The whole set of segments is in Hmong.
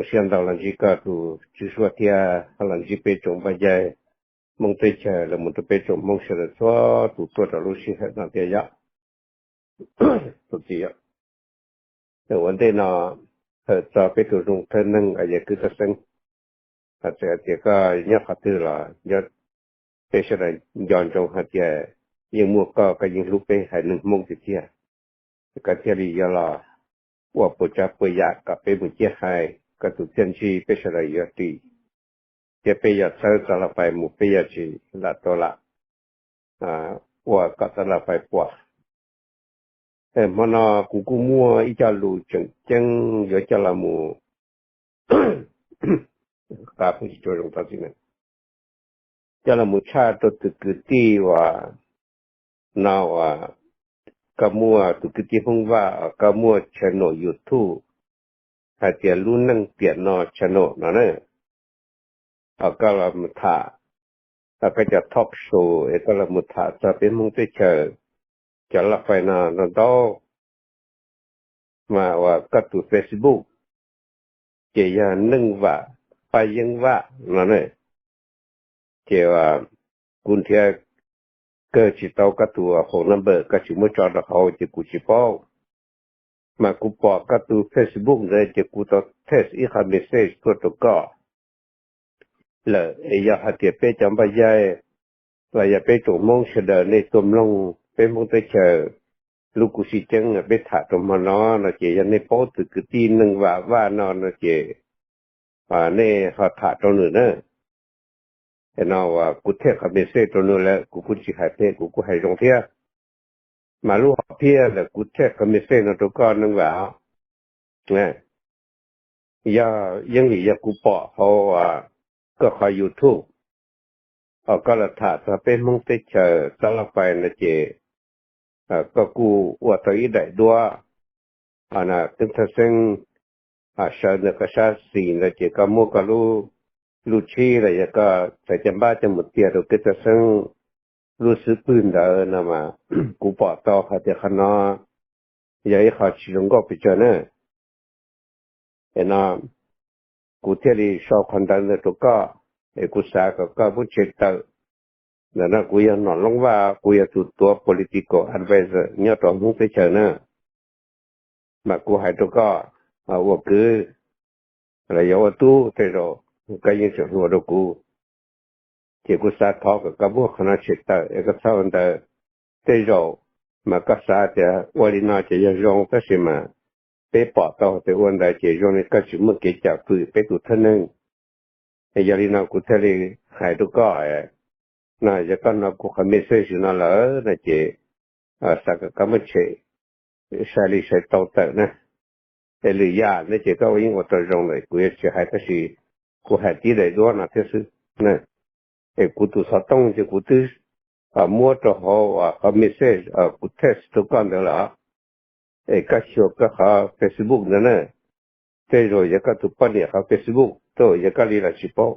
Siab ntau los ntsib koj tus tswv suab thiab los ntsib peb tsoom npaj yaig Hmoob teb chaws los mus rau peb tsoom Hmoob sawv daws txhua tus tuaj rau lub sij hawm no thiab yom. Tus txiv, ua ntej no hawm txog peb tus zoo thawj neeg yawg Kwv Txawj Xeeb, txawm hais tias koj nyob qhov twg los peb sawv daws nco ntsoov hais tias yeej muaj koj, koj yeej hlub peb haiv neeg Hmoob tiag tiag. Koj thiaj li yuav los ua puas tsav puas yam kom peb mus ciaj hais koj tus txiaj ntsig, peb sawv daws yuav ris thiab peb yuav txhawb txoj laj fais mus, peb yuav tsis lam tau lam ua kom txoj laj fais puas. Hmo no kuv kuj muaj ib co lus tseem ceeb yuav coj los mus, qa phooj ywg zoo tau txiv na, coj los mus tshaj rau tus kwv tij uas no uas koj muaj, tus kwv tij Hmoob Vaj uas koj muaj channel YouTube hais tias Lub Neej Tiam No channel no na. Koj los mus tham, koj cov talk show es koj los mus tham txog peb Hmoob teb chaws cov laj fais no ntau ntau, mas uas koj tus Facebook ces yog Neej Vam Paj Yeeb Vaj no na. Ces kuv nrhiav kawg tsis tau koj tus phone number, koj tsis muab tso rau hauv ces kuv tsis paub. Mas kuv pom koj tus Facebook ntawd ces kuv tau text ib qho message tuaj rau koj lawm. Es yog hais tias peb cov npaj yaig los yog peb tsoom Hmoob sawv daws nej tuaj mloog peb Hmoob teb chaws lub khuv xim ceeb peb tham rau hmo no no ces yog nej paub tus kwv tij Neej Vam Vaj no no ces nej ho tham rau nws na. Es no uas kuv text qhov message rau nws lawm, kuv kuj tsis hais phem, kuv kuj hais zoo thiab. Mas lub hom phiaj ntawm kuv text qhov message no rau koj Neej Vam, yog yeej vim yog kuv pom hauv koj qhov YouTube uas koj los tham txog peb Hmoob teb chaws txoj laj fais no ces koj kuj ua tau ib daim duab, Kwv Txawj Xeeb sawv ntawm koj sab xis ntawd ces koj muab koj lub, lub tshib los yog koj txhais caj npab coj mus tiag rau Kwv Txawj Xeeb lub xub pwg ntawd no mas kuv pom tau hais tias qhov no yog ib qho tsis zoo nkauj pes tsawg na. Es no kuv thiaj li sau qhov ntawv ntawd rau koj, es kuv xav kom koj muab tshem tawm. Ntawm no kuv yog Nom Loob Vaj, kuv yog tus tuav political adviser nyob rau Hmoob teb chaws na. Mas kuv hais rau koj, ua kwv los yog ua tub tej zaum koj yeej tseem hluas rau kuv, ces kuv xav thov kom koj muab qhov no tshem tawm es koj txhob ua ntawd. Tej zaum mas koj xav tias ua li no ces yog zoo, tab sis mas peb pom tau tias ua ntawd ces zoo li koj tsis muaj kev cam fwm peb tus thawj neeg. Yog li no kuv thiaj li hais rau koj no, yog koj hnov kuv qhov message no lawm no ces xav kom koj muab tshem, sai li sai tau tawm na. Es lwm yam no ces koj ua yeej ua tau zoo lawm kuv yuav tsis hais, tab sis kuv hais tib daim duab no thiab xwb. Es kuv tus xov tooj ces kuv twb muab rau hauv qhov message kuv text rau koj ntawd lawm. Es koj xyuas koj qhov Facebook ntawd na, tej zaum yog koj tus poj niam qhov Facebook, tej zaum yog koj li los tsis paub.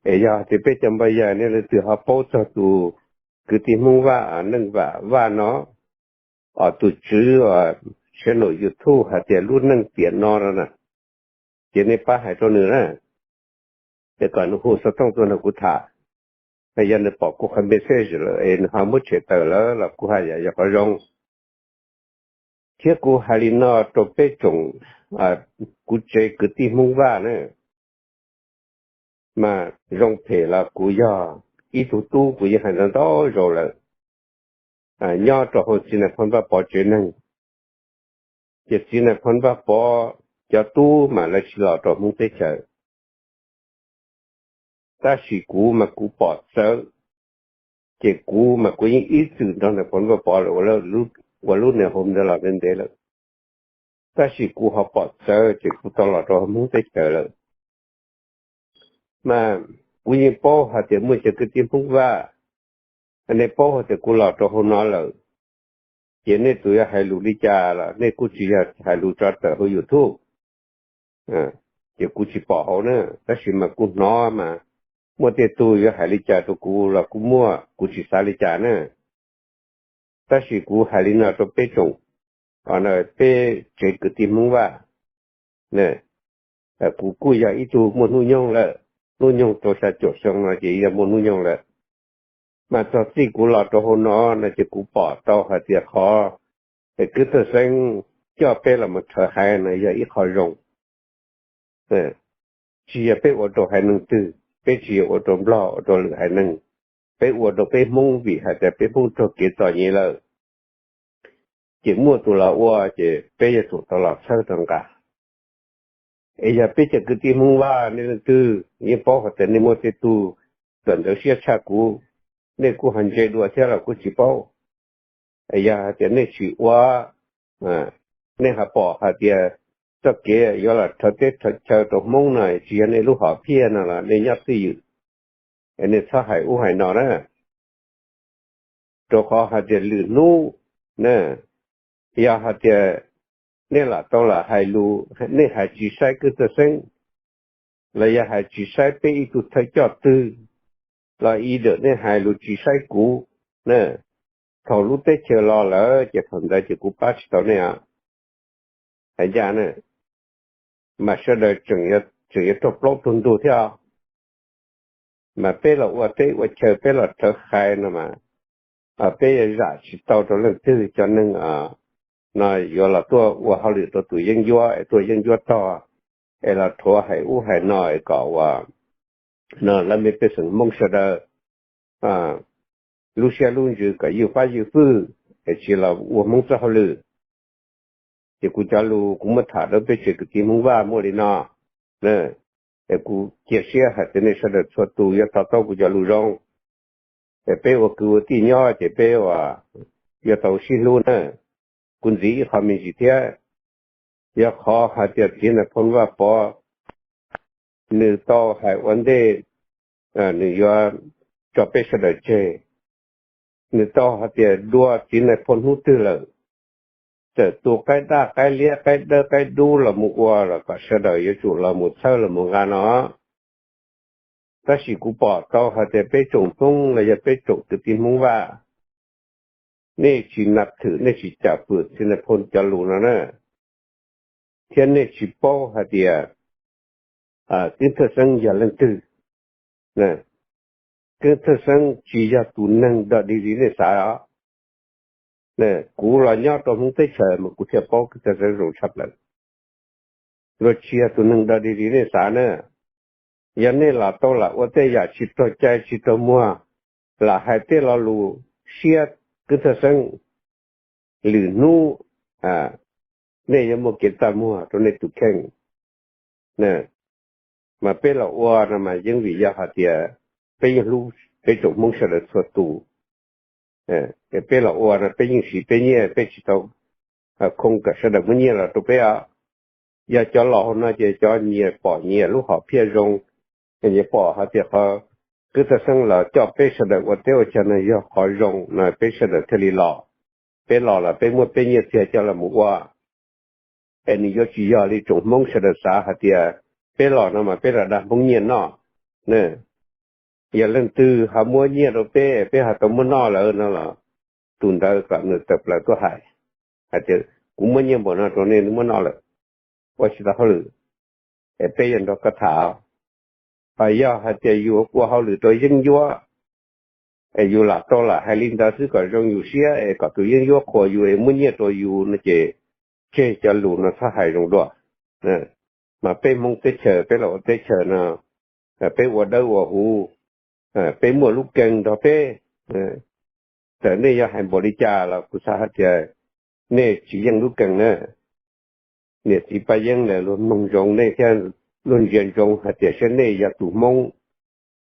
Es yog tias peb cov npaj yaig nej leej twg ho paub txog tus kwv tij Hmoob Vaj, Neej Vam Vaj no, os, tus tswv channel YouTube hais tias Lub Neej Tiam No no na, ces nej pab hais rau nws na, es kom nws hu xov tooj tuaj nrog kuv tham. Yog nws pom kuv qhov message lawm es nws ho muab tshem tawm lawm los kuv haj yam yog qhov zoo. Thiab kuv hais li no rau peb tsoom, kuv tsev kwv tij Hmoob Vaj na, mas zoo phem los kuv yog ib tug tub, kuv yeej hais ntau ntau zaus lawm, nyob rau hauv txiv Nais Phoo Vaj Pov tsev neeg, ces txiv Nais Phoo Vaj Pov cov tub mas lawv tsis los rau Hmoob teb chaws. Tab sis kuv mas kuv pom txawv, ces kuv mas kuv yeej ib txwm nrog Nais Phoo Vaj Pov lawm ua lub niag hauv ntawd los ntev ntev lawm. Tab sis kuv ho pom txawv ces kuv tau los rau Hmoob teb chaws lawm. Mas kuv yeej paub hais tias muaj cov kwv tij Hmoob Vaj, nej paub hais tias kuv los rau hauv no lawm, ces nej tus yuav hais lus li cas los nej kuj tsis yog hais lus tso tawm hauv YouTube. Ces kuv tsis pom hauv na, tab sis mas kuv hnov mas muaj tej tug yuav hais li cas rau kuv los kuj muaj, kuv tsis xav li cas na. Tab sis kuv hais li no rau peb tsoom, peb tsev kwv tij Hmoob Vaj, ne, Kuv kuj yog ib tug muaj hnub nyoog lawm, hnub nyoog rau xya caum xyoo no ces yog muaj hnub nyoog lawm. Mas txog txij kuv los rau hauv no no ces kuv pom tau hais tias qhov Kub Thaj Xeeb coj peb los mus rhawv haiv no yog ib qho zoo. Tsis yog peb ua rau haiv neeg twg, peb tsis yog ua rau Nplog ua rau lwm haiv neeg, peb ua rau peb Hmoob vim hais tias peb Hmoob raug kev txom nyem lawm. Ces muaj tus los ua ces peb yuav tsum tau los txhawb rau nqa. Es yog peb cov kwv tij Hmoob Vaj nej leej twg yeej paub hais tias nej muaj tej tug txawm ntawd siab tshaj kuv, nej kuj ho ntse dua thiab los kuj tsis paub. Es yog hais tias nej tsis ua, nej ho pom hais tias txoj kev yuav los rhawv teb rhawv chaw rau Hmoob no tsis yog nej lub hom phiaj no los nej nyob twj ywm, es nej txhob hais ub hais no na. Rau qhov hais tias lwm hnub na, yog hais tias nej lam tau lam hais lus, nej hais tsis saib Kub Thaj Xeeb, los yog hais tsis saib peb ib tug thawj coj twg, los ib ntawm nej hais lus tsis saib kuv na, thaum lub teb chaws los lawm ces thaum ntawd ces kuv pab tsis tau nej os. Hais ncaj na, mas sawv daws tseem yuav raug plaub raug ntug thiab os. Mas peb los ua teb ua chaw, peb los rhawv haiv no mas, peb yuav zam tsis tau rau leej twg. Cov neeg no yuav los tuaj ua hauj lwm rau tus yeeb ncuab es tuaj yeeb ncuab tog, es los rhuav hais ub hais no es kom ua no lawv me pej xeem Hmoob sawv daws lub siab lub ntsws kom ywj fab ywj fwj, es tsis los ua Hmoob txoj hauj lwm. Ces kuv cov lus kuv muab tham rau peb tsev kwv tij Hmoob Vaj muaj li no. Es kuv cia siab hais tias nej sawv daws txhua tus yuav to taub kuv cov lus zoo. Es peb ua kwv ua tij nyob ces peb ua yuav tau sib hlub na. Kuv ntxiv ib qho me ntsis thiab, yog qhov hais tias txiv nais phoo Vaj Pov nws tau hais ua ntej nws yuav tso peb sawv daws tseg, nws tau hais tias dua txiv nais phoo hnub twg lawm, txawm tu qaib daj qaib liab qaib dawb qaib dub los mus ua los kom sawv daws yuav tsum los mus txhawb los mus nqa no. Tab sis kuv pom tau hais tias peb tsoom Hmoob los yog peb tsoom kwv tij Hmoob Vaj, nej tsis nab thwm, nej tsis cam fwm txiv nais phoo cov lus no na, thiab nej tsis paub hais tias Kub Thaj Xeeb yog leej twg. Kub Thaj Xeeb tsis yog tus neeg dog dig li nej xav os. Kuv los nyob rau Hmoob teb chaws mas kuv thiaj paub Kub Thaj Xeeb zoo tshaj plaws. Luag tsis yog tus neeg dog dig li nej xav na. Yog nej lam tau lam ua tej yam tsis raug cai tsis raug muag, lam hais tej lo lus siab Kub Thaj Xeeb, lwm hnub nej yuav muaj kev txaj muag rau nej tus kheej. Mas peb los ua no mas yeej vim yog hais tias peb yeej hlub peb tsoom Hmoob sawv daws txhua tus. Peb los ua no peb yeej siv peb nyiaj, peb tsis tau khoo kom sawv daws muab nyiaj los rau peb os. Yog cov laus no ces cov nyias pom nyias lub hom phiaj zoo, nyias pom hais tias qhov Kub Thaj Xeeb los coj peb sawv daws ua teb ua chaw no yog qhov zoo no peb sawv daws thiaj li los. Peb los los peb muab peb nyiaj txiag coj los mus ua. Es nws yuav tsis yog li tsoom Hmoob sawv daws xav hais tias peb los no mas peb los dag Hmoob nyiaj noj. Yog leej twg ho muab nyiaj rau peb, peb ho tau muab noj lawm no los tus ntawd kom nws tawm plaws tuaj hais hais tias kuv muab nyiaj npaum no rau nej, nws muab noj lawm, ua tsis tau hauj lwm, es peb yuav nrog koj tham. Hos yog hais tias yus ua hauj lwm rau yeeb ncuab, es yus lam tau lam hais li ntawd xwb kom zoo yus siab es kom tus yeeb ncuab qhuas yus es muab nyiaj rau yus no ces tseg cov lus no txhob hais zoo dua. Mas peb Hmoob teb chaws peb los ua teb chaws no, peb ua dawb ua huv, peb muaj lub kees nrog peb. Txawm nej yuav hais npaum li cas los kuv xav hais tias nej tsis yeej lub kees na. Niam txiv Paj Yeeb lawv luag mloog ntsoov nej thiab luag ntsia ntsoov hais tias saib nej yog tus Hmoob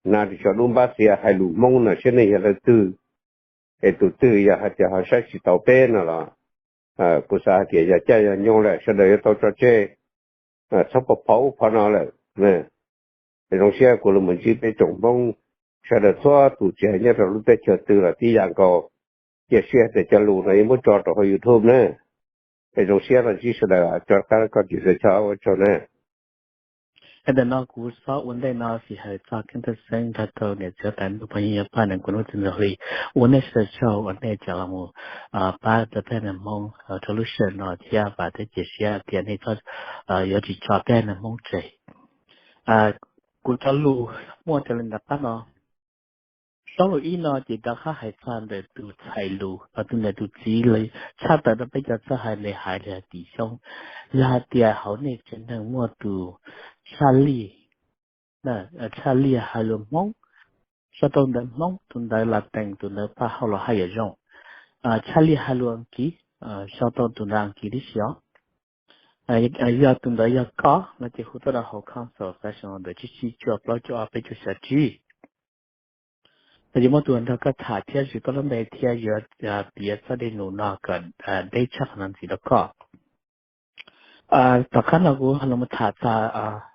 hnav ris tsho dub npab xiav hais lus Hmoob no saib nej yog leej twg. Es tus twg yog hais tias ho saib tsis taus peb no los kuv xav hais tias yog caij yog nyoog lawm sawv daws yuav tau tso tseg, txhob pov phov ub phov no lawm. Zoo siab kuv los mus ntsib peb tsoom Hmoob sawv daws txhua tus tsis hais nyob rau lub teb chaws twg los tib yam nkaus. Cia siab tias cov lus no yuav muab tso rau hauv YouTube na. Es zoo siab los ntsib sawv daws, tso qab koj tsis sawv choj ua tsaug na. Ntawm no kuv xob ua ntej no xis hawm txog keeb thawj xeeb nrog rau niam txiv huab tais ntuj phooj ywg paj nees kuv nub txiv ntxawm Hli, ua nej sawv daws tsaug uas nej tseem los mus pab rau peb haiv neeg Hmoob rau lub sij hawm no thiab vam thiab cia siab tias nej txhob yuav tsis tso peb haiv neeg Hmoob tseg. Kuv cov lus muaj raws li nram qab no. Xyoo lus ib no ces rov qab hais txog ntawm tus txhais lus los tus ntawm tus txiv li tshaj tawm rau peb cov txawj hais li hais li hais tim xyoo, yog hais tias hauv nej tsev neeg muaj tus tshaj lij, tshaj lij hais lus Hmoob, sau tau ntawv Hmoob tus ntawd los tees tus ntawd paj hauj lwm haj yam zoo. Tshaj lij hais lus Askiv, sau tau tus ntawv Askiv tib si os. Yog tus ntawd yog koj no ces hu tuaj rau hauv console session ntawm tsib tsib cuaj plaub cuaj ob peb cuaj xya tsib. Yog muaj tus nrog koj tham thiab zws koj lub npe thiab yuav piav txoj dej num no kom deb tshaj qhov no ntxiv rau koj. Tom qab no kuv los tham txog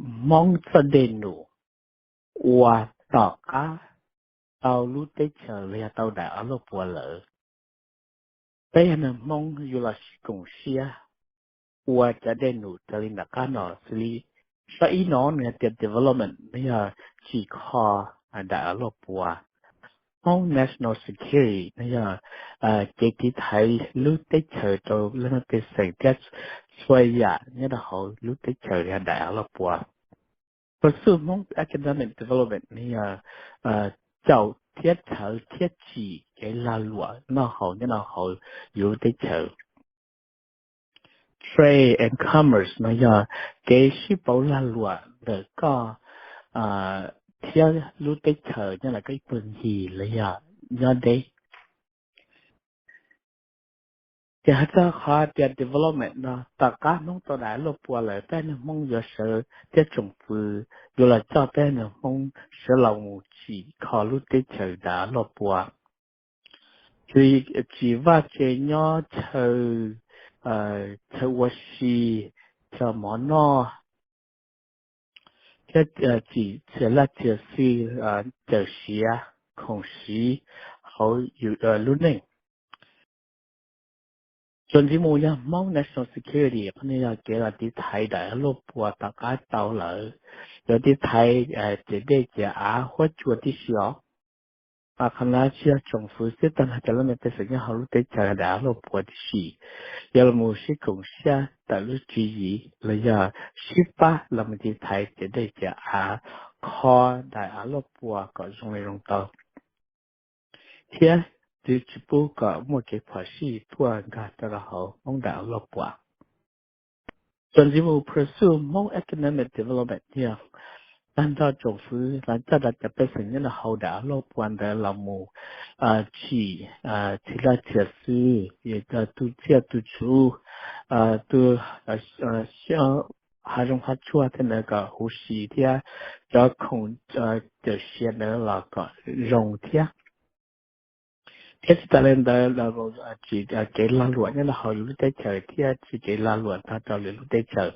Hmoob txoj dej num uas tom qab tau lub teb chaws los yog tau daim av loj puas lawm. Peb yog neeg Hmoob yuav los sib koom siab ua cov dej num raws li nram qab no xws li, sab ib no nws hais tias development no yog tsim kho daim av loj puas. Hmoob national security no yog kev tiv thaiv lub teb chaws rau leej pej xeem thiab txhua yam nyob rau hauv lub teb chaws yog daim av loj puas. Pursue Hmoob economic development no yog caum thiab txhawv thiab tsim kev lag luam noj haus nyob rau hauv yus lub teb chaws. Trade and commerce no yog kev sib pauv lag luam ntawm koj thiab lub teb chaws nyob rau koj ib puag ncig los yog nyob deb. Ces hais txog qhov tias development no tom qab Hmoob tau daim av loj puas lawm peb neeg Hmoob yuav sawv thiab tsoom fwv yuav los coj peb neeg Hmoob sawv los mus tsim kho lub teb chaws daim av loj puas. Tsis, tsim vaj tse nyob chaw, chaw ua si, chaw mov noj, thiab tsim txhia laj txhia xwm, cawm siav, khoom siv hauv lub neej. Txuas ntxiv mus yog Hmoob national security, qhov no yog kev los tiv thaiv daim av loj puas tom qab tau lawm, yuav tiv thaiv ciam dej ciam av huab cua tib si os. Qhov no tsis yog tsoom fwv xwb, tag nrho cov laj mej pej xeem nyob hauv lub teb chaws daim av loj puas tib si, yuav los mus sib koom siab tawm lub tswv yim los yog sib pab los mus tiv thaiv ciam dej ciam av, kho daim av loj puas kom zoo li zoo tau, thiab tsis pub kom muaj kev phom sij tuaj nkag rau hauv Hmoob daim av loj puas. Txuas ntxiv mus pursue Hmoob economic development yog tag nrho tsoom fwv los coj rau cov pej xeem nyob rau hauv daim av loj puas ntawd los mus tsim txhia laj txhia xwm, tu tsiaj tu txhu, tu hav zoov hav tsuag thiab ntawd kom huv si thiab cov khoom cawm siav ntawd los kom zoo thiab. Thiab tsis tas li ntawd, tsim kev lag luam nyob rau hauv yus lub teb chaws thiab tsim kev lag luam tag rau lwm lub teb chaws.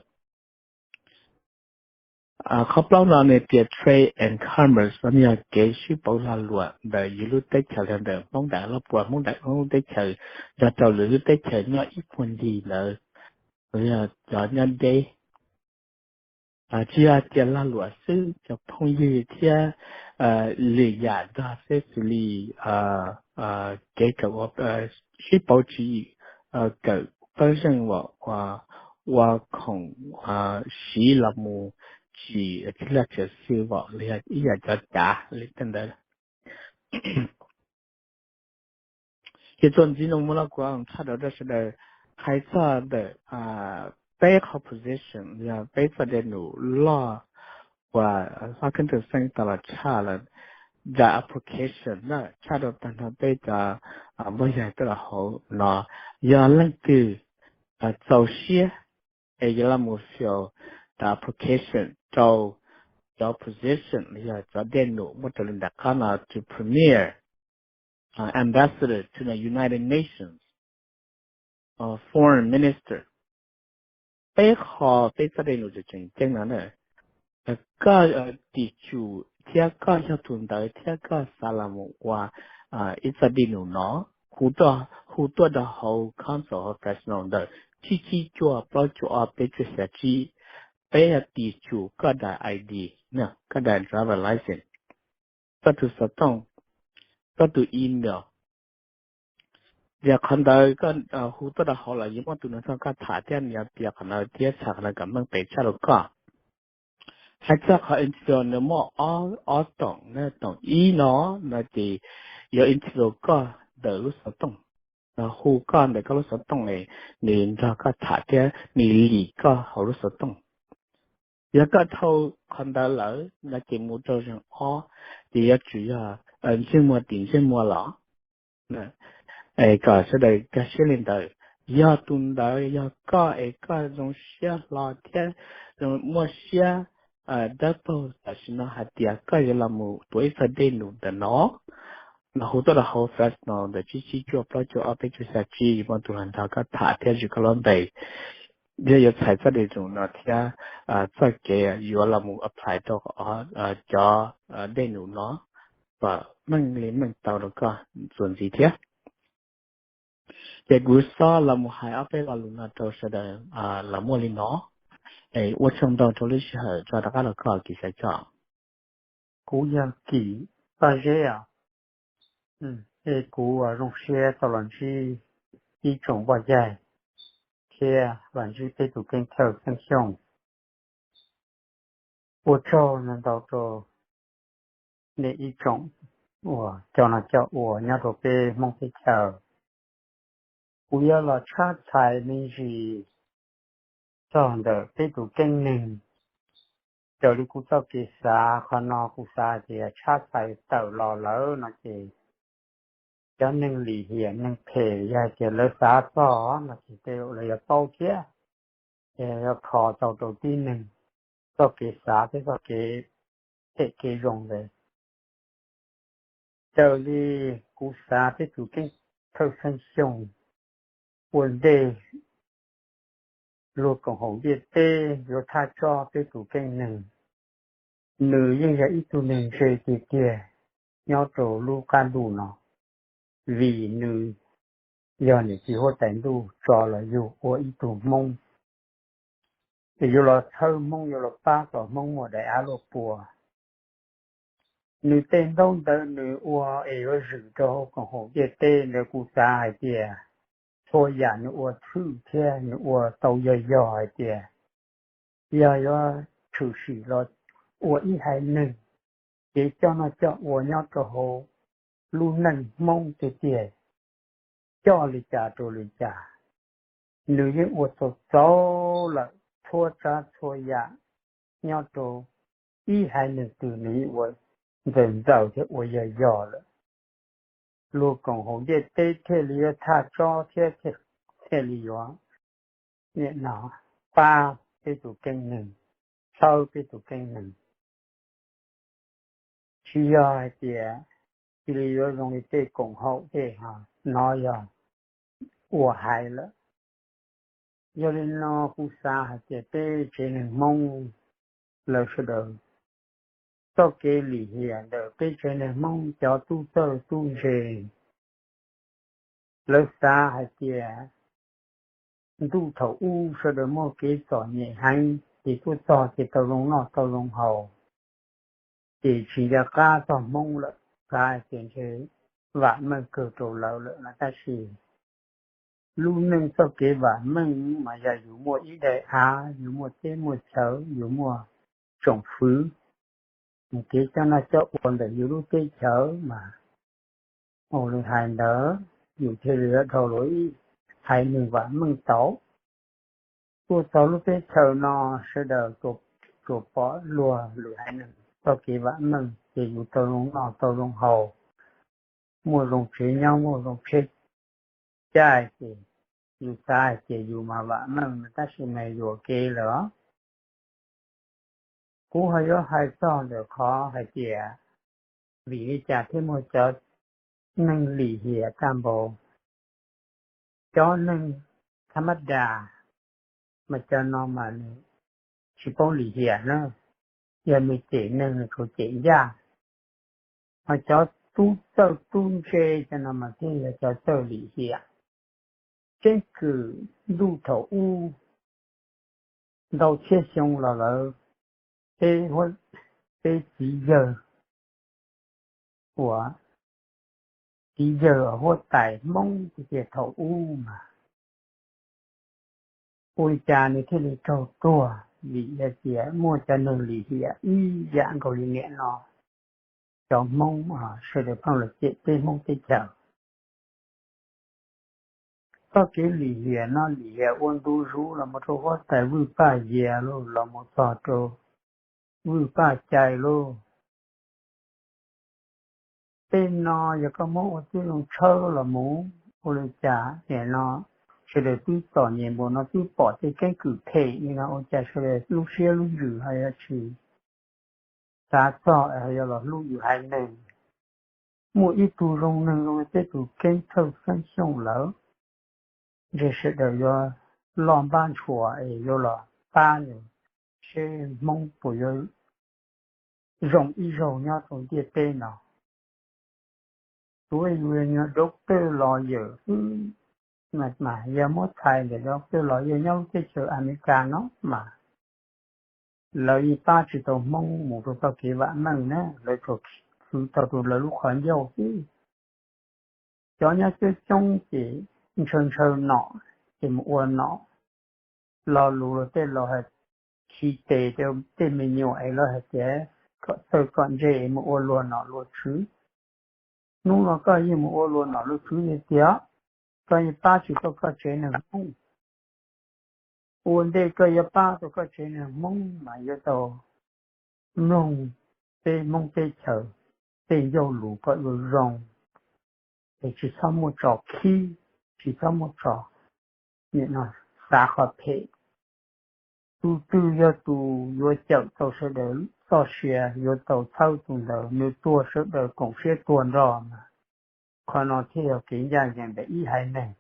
Qhov plaub no nws tias trade and commerce, no yog kev sib pauv lag luam ntawm yus lub teb chaws los ntawm Hmoob daim av loj puas, Hmoob daim, Hmoob lub teb chaws nrog rau lwm lub teb chaws nyob ib puag ncig ntawd, los yog cov nyob deb. Tsis yog tias lag luam xwb, cov phooj ywg thiab lwm yam nrog xwb xws li kev kawm, sib pauv tswv yim, kawm pawg zeej, ua khoom siv los mus tsim txhia laj txhia xwm los yog ib yam cov cav li tej ntawd. Ces txuas ntxiv no mus no kuv tshaj tawm rau sawv daws hais txog ntawm peb qhov position, yog peb txoj dej num loj uas Hlob Keeb Thawj Xeeb tau los tshaj lawm, the application na, tshaj rau tag nrho peb cov npoj yag tuaj rau hauv no, yog leej twg txaus siab es yuav los mus fill the application rau cov position los yog cov dej num muab raws li nram qab no to premier, ambassador to the United Nations, foreign minister. Peb qho peb txoj dej num tseem ceeb no na, koj tim tsum thiab koj yog tus ntawd thiab koj xav los mus ua ib txoj dej num no, hu tuaj rau hauv council hauv Fresno ntawm tsib tsib cuaj plaub cuaj ob peb cuaj xya tsib. peb yog tis tsum koj daim I D, koj daim driver license, koj tus xov tooj, koj tus email. Yog qhov ntawd koj hu tuaj rau hauv los yeej muaj tus nrog koj tham thiab, nws yuav piav qhov ntawd thiab txhais qhov ntawd kom meej pem tshaj rau koj. Hais txog qhov internal nws muaj ob toom, toom ib no, no ces yuav internal koj ntawm lub xov tooj, hu koj ntawm koj lub xov tooj, nws nrog koj tham thiab nws lim koj hauv lub xov tooj. Yog koj dhau qhov ntawd lawm no ces mus rau zeeg ob, ces yuav tsum yog ntsej muag tim ntsej muag los, kom sawv daws nkag siab li ntawd. Yog tus ntawd yog koj es koj zoo siab hlo thiab muaj siab dawb paug tam sim no hais tias koj yuav los mus tuav ib txoj dej num ntawm no, no hu tuaj rau hauv Fresno ntawm tsib tsib cuaj plaub cuaj ob peb cuaj xya tsib, yuav muaj tus los nrog koj tham thiab zws koj lub npe. Yog yuav txhais txoj dej num no thiab txoj kev yuav los mus apply rau cov dej num no kom meej li meej tau rau koj txuas ntxiv thiab. Ces kuv xob los mus hais ob peb lo lus no rau sawv daws los muaj li no. Ua tsaug ntau rau lub sij hawm tso rov qab los koj Kim Xaiv Tsom. Kuv yog Kim Paj Zeb os. Es kuv zoo siab tau los ntsib ib tsoom poj yag thiab los ntsib peb tus keeb thawj Xeeb Xyooj. Ua tsaug ntau ntau rau nej ib tsoom uas coj noj coj ua nyob rau peb Hmoob teb chaws. Kuv yuav los tshab txhais me ntsis txog ntawm peb tus keeb neeg. Raws li kuv txoj kev xav qhov no kuv xav tias tshab txhais tawm los lawm no ces cov neeg lim hiam neeg phem yog hais tias lawv xav txog no ces tej zaum lawv yuav paub thiab, yuav kho tau rau tib neeg txoj kev xav thiab txoj kev phem kev zoo ntawd. Raws li kuv xav peb tus keeb thawj Xeeb Xyooj ua ntej luag koom haum ntiaj teb yuav thaj tsob peb tus keeb neeg. Nws yeej yog ib tug neeg ntse tiag tiag nyob rau lub qab ntuj no, vim nws yog niam txiv huab tais ntuj tso los yug ua ib tug Hmoob, es yuav los txhawb Hmoob, yuav los pab kom Hmoob muaj daim av luaj pua. Nws tej ntaub ntawv nws ua es yuav zwm rau hauv koom haum ntiaj teb ntawd kuv xav hais tias txhua yam nws ua thwj thiab nws ua tau yog yog hais tias yog yuav tshwm sim los ua ib haiv neeg kev coj noj coj ua nyob rau hauv lub neej Hmoob tiag tiag, coj li cas rau li cas, nws yeej ua txaus txaus lawm txhua tsav txhua yam nyob rau ib haiv neeg twg nws yeej ua ntxaws ntxaws thiab ua yog yog lawm. Luag koom haum ntiaj teb thiaj li yuav thaj tsob thiab thiaj li yuav nim no pab peb tus keeb neeg, txhawb peb tus keeb neeg. Tsis yog hais tias cia li yuav zoo li tej koom haum tej no yog ua hais lawm. Yog li no kuv xav hais tias peb tsev neeg Hmoob lawv sawv daws, txoj kev lim hiam ntawm peb tsev neeg Hmoob cov tub txawj tub ntse, lawv xav hais tias ntuj thaum ub sawv daws muaj kev txom nyem heev ces tuaj txog ces tau zoo noj tau zoo haus, ces tsis nco qab txog Hmoob lawm, xav hais tias ntshe vam meej kawg rau lawv lawm no tab sis lub neej txoj kev vam meej mas yog yus muaj ib daim av, yus muaj teb muaj chaw, yus muaj tsoom fwv, kev coj noj coj ua ntawm yus lub teb chaws mas ua li hais ntawd yus thiaj li yuav dhau los ib haiv neeg vam meej tau. Tuaj txog lub teb chaws no sawv daws tsuas pom luag lwm haiv neeg txoj kev vam meej ces yus tau zoo noj tau zoo haus, muaj zoo tsev nyob muaj zoo tsheb caij ces yus xav hais tias yus mas vam meej no tab sis mas yuam kev lawm os. Kuv ho yuav hais txog ntawm qhov hais tias vim li cas thiaj muaj cov neeg lim hiam tag npaum. Cov neeg tha mab das mas cov no mas nws tsis paub lim hiam na, yog nws cem neeg nws tsuas cem ncaj. Ho cov tub txawj tub ntse cov no mas thiaj yog cov txawj lim hiam. Keeb kwm ntuj thaum ub ntau txhiab xyoo los lawm, peb, peb txiv yawg uas txiv yawg huab tais Hmoob tias thaum ub mas ua li cas nws thiaj li raug tuag, vim hais tias muaj cov neeg lim hiam ib yam nkaus li niam no. Cov Hmoob sawv daws pheej los cem peb Hmoob teb chaws. Txoj kev lim hiam no lim hiam ua ntu zus los mus rau huab tais Vwj Paj Yias lauj, los mus txog rau Vwj Paj Cai lauj. Tej no yog koj muab ua tib zoo tshawb los mus ua li cas nim no sawv daws twb txom nyem npaum no twb pom tej keeb kwm phem li no ua cas sawv daws lub siab lub ntsws ho yuav tsis xav txog es yuav los hlub yus haiv neeg. Muaj ib tug zoo neeg zoo li peb tus Keeb Thawj Xeeb Xyooj lawm, ntshe sawv daws yuav loj npab ntshua es yuav los pab nws seb Hmoob puas yuav zoo ib zaug nyob rau ntiaj teb no. Tsuav yus yog doctor lawyer xwb mas, yog muab txhais ntawm doctor lawyer nyob lub teb chaws Amelikas no mas lawv yeej pab tsis tau Hmoob mus rau txoj kev vam meej na, lawv tsuas khwv tau rau lawv lub qhov ncauj xwb. Cov nyob coob coob ces ntshaw ntshaw nom ces mus ua nom. Lo lus los tej laus hais khi tes rau tej me nyuam es lawv hais tias kom txawj kom ntse es mus ua luag nom luag tswv. Hnub no koj yeej mus ua luag nom luag tswv li tiag, koj yeej pab tsis tau koj tsev neeg Hmoob. Ua ntej koj yuav pab tau koj tsev neeg Hmoob mas yuav tau mloog peb Hmoob teb chaws tej ncauj lus kom zoo zoo, es tsis txhob muaj tso khib, tsis txhob muaj tso nim no xav qhov phem. Tus twg yog tus yuav cawm tau sawv daws txoj sia, yuav tau txhawb tus ntawd, nws tuag sawv daws koom siab tuag nrog mas, qhov no thiaj yog kev ncaj ncees ntawm ib haiv neeg.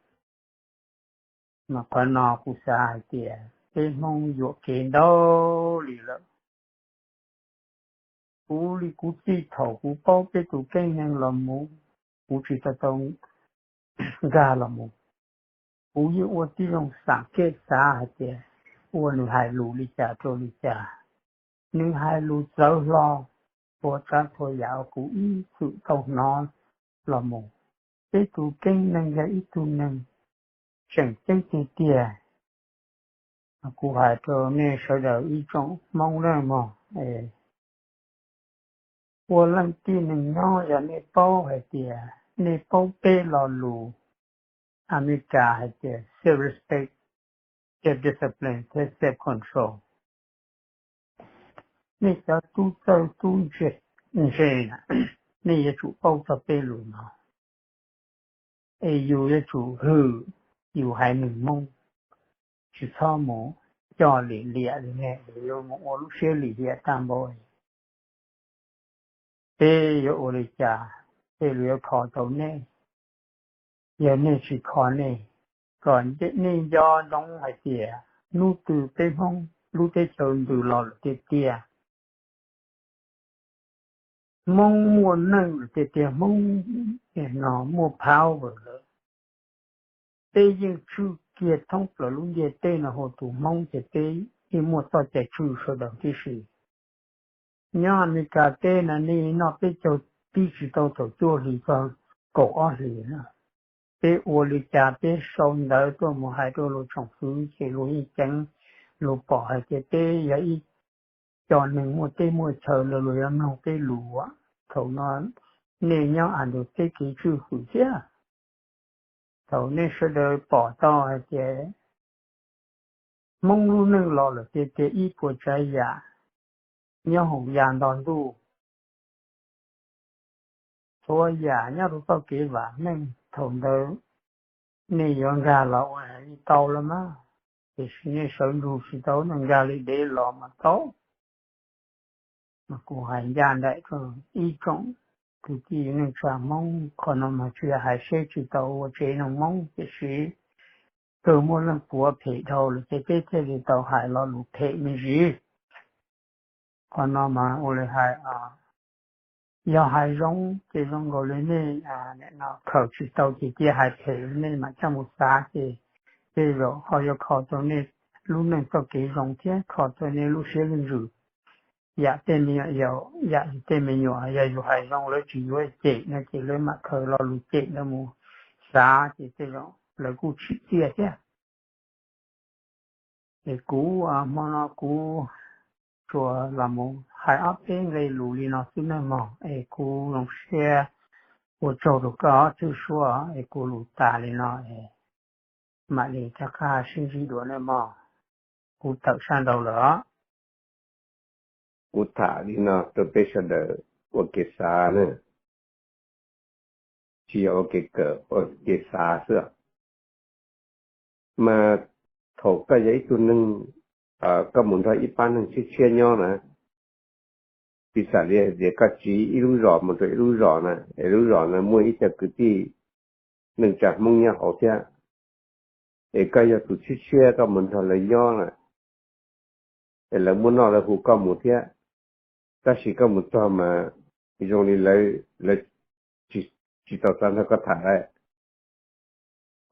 Mas qhov no kuv xav hais tias peb Hmoob yuam kev ntau li lawm. Kuv li kuv txij thaum kuv paub peb tus keeb neeg los mus, kuv tsis tau tau nkag los mus, kuv yeej ua tib zoo xam kev xav hais tias ua nws hais lus li cas rau li cas. Nws hais lus txawv hlo, txhua tsav txhua yam uas kuv ib txwm tau hnov los mus, peb tus keeb neeg yog ib tug neeg tseem ceeb tiag tiag. Kuv hais rau nej sawv daws ib tsoom Hmoob nawb mog, ua leej tib neeg nyob yog nej paub hais tias, nej paub peb lo lus Amelikas hais tias self respect, self discipline thiab self control. Nej cov tub txawj tub ntse, nej yuav tsum paub txog peb lus no, es yus yuav tsum hwm yus haiv neeg Hmoob, tsis txhob mus coj lim liam li nej, yuav mus ua lub siab lim hiam tag npaum. Peb yuav ua li cas, peb yuav kho tau nej, yog nej tsis kho nej, kom nej nco ntsoov hais tias hnub twg peb Hmoob lub teb chaws ntws los lawm tiag tiag, Hmoob muaj neej lawm tiag tiag, Hmoob no muaj power lawm, peb yeej tswj kiag thoob plaws lub ntiaj teb no hu tus Hmoob ces peb yeej muaj txoj cai tswj sawv daws tib si. Nyob Amelikas teb no nej noj peb caug tib tsis tau thaum cuaj hlis txog kaum ob hlis na. Peb ua li cas peb sau ntawv tuaj mus hais rau luag tsoom fwv ces luag yeej ceev, luag pom hais tias peb yog ib co neeg muaj teb muaj chaw los luag yuav mloog peb lus. Thaum no nej nyob Amelikas teb kev tswj hwm thiab. Thaum nej sawv daws pom tau hais tias Hmoob lub neej los lawm tiag tiag ib puas tsav yam nyob hauv yav nto ntuj, txhua yam nyob rau txoj kev vam meej, thaum ntawd nej yuav nkag los ua li tau los mas, tiam sis nej sawv ntsug tsis tau no, nkag li dev los mas tau. Mas kuv hais ncaj nraim rau ib tsoom kwv tij neej tsa Hmoob, qhov no mas tsis yog hais seb tsis tau ua tsev neeg Hmoob, tiam sis kawg muaj leej puav phem dhau lawm ces peb thiaj li tau hais lo lus phem me ntsis. Qhov no mas ua li hais, yog hais zoo ces zoo nkaus li nej khaws tsis tau ces cia hais phem, nej mam coj mus xav ces tej zaum ho yuav kho tau nej lub neej txoj kev zoo thiab kho tau nej lub siab lub ntsws. Yam tej me nyuam yaus, yam tej me nyuam yog yus hais zoo lawv tsis yuav cem no ces lawv mam khaws lo lus cem ntawd mus xav ces tej zaum lawv kuj tsim txiaj thiab. Es kuv hmo no kuv tsuas los mus hais ob peb nqe lus li no xwb nawb mog, es kuv zoo siab ua tsaug rau koj Txwj Suab, es kuv lus tas li no es mam li rov qab sib ntsib dua nawb mog. Kuv tawm sab nraud lawm os. Kuv tham li no rau peb sawv daws ua kev xav na, tsis yog ua kev kawm, ua kev xav xwb. Mas thaum koj yog ib tug neeg, koj mus nrog ib pab neeg tshiab tshiab nyob na, piv xam li hais tias koj tsiv ib lub zos mus rau ib lub zos na, es lub zos na muaj ib co kwv tij neej tsa Hmoob nyob hauv thiab, es koj yog tus tshiab tshiab koj mus nrog lawv nyob na, es lawv muaj noj lawv hu koj mus thiab, tab sis koj mus txog mas zoo li lawv, lawv tsis tau xav nrog koj tham lawm.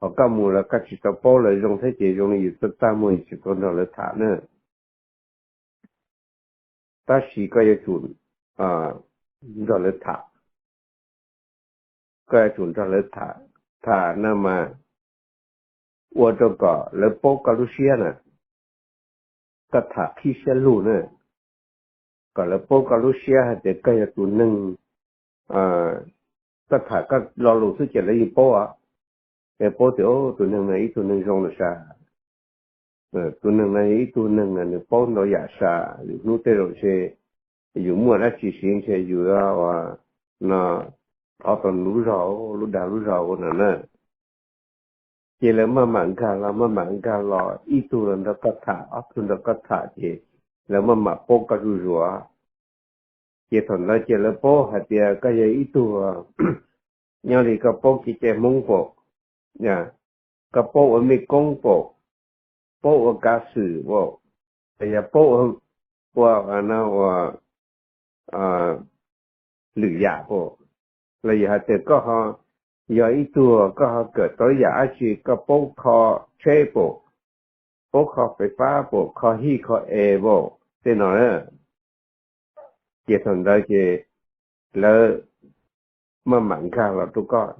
Ho koj mus los koj tsis tau paub lawv zoo thiab ces zoo li yus txaj txaj muag yus tsis tau nrog lawv tham na. Tab sis koj yuav tsum nrog lawv tham, koj yuav tsum nrog lawv tham, tham no mas ua rau kom lawv paub koj lub siab na, koj tham qhib siab lug na, kom lawv paub koj lub siab hais tias koj yog tus neeg, koj tham koj lo lus xwb ces lawv yeej paub os. Lawv paub tias tus neeg no ib tug neeg zoo lawm sas, tus neeg no ib tug neeg nws paub ntau yam sas, lwm hnub tej zaum ntshe yus muaj dab tsi siv ntshe yus no thov tau lub zog, lub dag lub zog ua no na. Ces lawv maj mam nkag los maj mam nkag los, ib tug los nrog koj tham, ob tug nrog koj tham ces lawv maj mam paub koj zuj zus. Ces thaum ntawd ces lawv paub hais tias koj yog ib tug nyob li koj paub kev cai Hmoob pom, koj paub ua mej koob pom, paub ua kav xwm pom, los yog paub ua, ua lwm yam pom, los yog hais tias koj ho yog ib tug koj ho kawm tau yam dab tsi, koj paub kho tsheb pom, paub kho fais fab pom, kho hij kho es pom tej no na. Ces thaum ntawd ces lawv maj mam nkag los rau koj,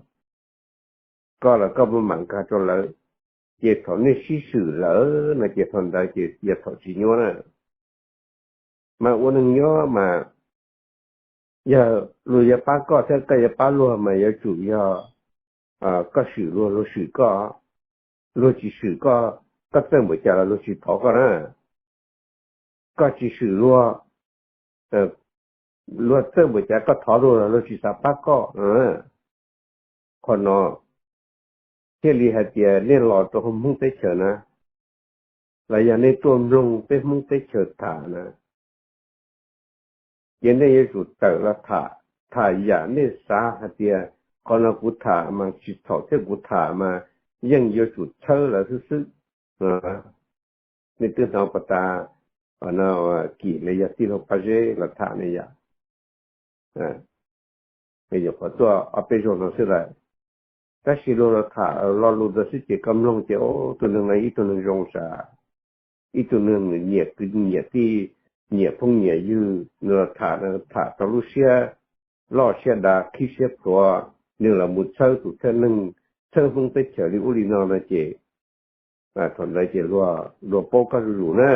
koj los koj maj mam nkag rau lawv. Ces thaum nej sib swm lawm no ces thaum ntawd ces yog thaum tsis nyuaj na. Mas ua neeg nyob mas yog luag yuav pab koj thiab koj yuav pab luag mas yuav tsum yog koj swm luag, luag swm koj. Luag tsis swm koj, koj txawj npaum cas los luag tsis thov koj na. Koj tsis swm luag, luag txawj npaum cas koj thov luag los luag tsis xav pab koj. Qhov no thiaj li hais tias nej los rau hauv Hmoob teb chaws na, los yog nej tuaj mloog peb Hmoob teb chaws tham na, ces nej yuav tsum tawm los tham, tham yam nej xav hais tias qhov no kuv tham mas tsis txhaum thiab kuv tham mas yeej yuav tsum txhawb lawv xwb xwb. Nej twb hnov puas tas, no, Kim los yog tij laug Paj Zeb los tham ne yom, nyuam qhuav tuaj ob peb zaug no xwb lawm. Tab sis luag los tham lo lus ntawd xwb ces koj mloog ces tus neeg no ib tug neeg zoo sas, ib tug neeg nyiam kwv nyiam tij, nyiam phooj nyiam ywg, nws los tham, tham tau lub siab loj siab dav qhib siab pluav, nws los mus txhawb tus thawj neeg, txhawb Hmoob teb chaws li ub li no no ces thaum ntawd ces luag paub koj zuj zus na.